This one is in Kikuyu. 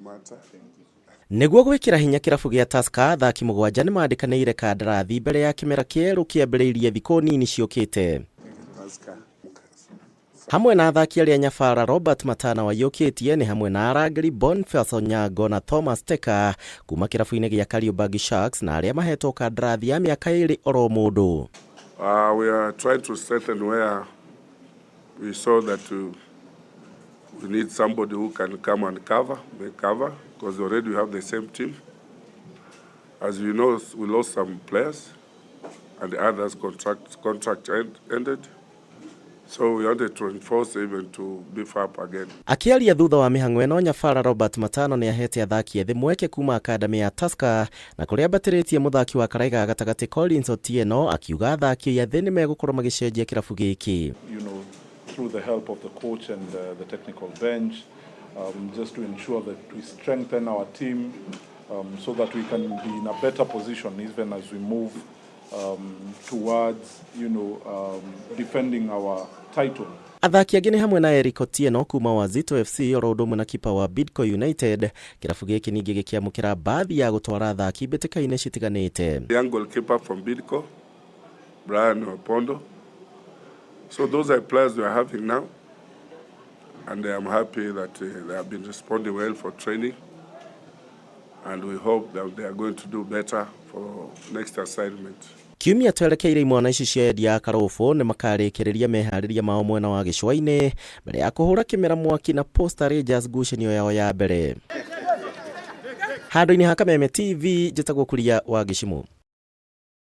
matter. Nĩguo gwĩkĩra hinya kĩrabu gĩa Tusker, athaki mũgwanja nĩmandĩkanĩire kandarathi mbere ya kĩmera kĩerũ kĩambĩrĩirie thikũ nini ciũkĩte. Tusker. Hamwe na athaki arĩa Nyabara Robert Matana waiyũkĩtie nĩ hamwe na arangĩri Boniface Onyango na Thomas Teka kuma kĩrabu-inĩ gĩa Kariobangi Sharks na arĩa mahetwo kandarathi ya mĩaka ĩrĩ oro mũndũ. We are trying to strengthen where we saw that we need somebody who can come and cover, make cover, because already we have the same team. As you know, we lost some players and the others contract ended. So we wanted to enforce even to beef up again. Akĩaria thutha wa mĩhang'o ĩno, Nyabara Robert Matano nĩ ahete athaki ethĩ mweke kuma academy ya Tusker na kũrĩa ambatĩrĩtie mũthaki wa karaiga gatagatĩ Collins Otieno, akiuga athaki ethĩ nĩ megũkorwo magĩcenjia kĩrabu gĩkĩ. Through the help of the coach and the technical bench, just to ensure that we strengthen our team so that we can be in a better position even as we move towards defending our title. Athaki angĩ nĩ hamwe na Eric Otieno kuma Wazito FC oro ũndũ ũmwe na kipa wa Bidco United. Kĩrabu gĩkĩ ningĩ gĩkĩamũkĩra bathi ya gũtwara athaki mbĩtĩka-inĩ citiganĩte. Young goalkeeper from Bidco, Brian Opondo. So those are players we are having now, and I am happy that they have been responding well for training, and we hope that they are going to do better for next assignment. Kiumia twerekeire, imwana ici cia endia a karũbũ nĩ makarĩkĩrĩria meharĩria mao mwena wa gĩcũa-inĩ mbere ya kũhũra kĩmera mwaki na Posta Rangers ngucanio yao ya mbere. Handũ-inĩ ha Kameme TV, njĩtagwo Kuria wa Gĩcimũ.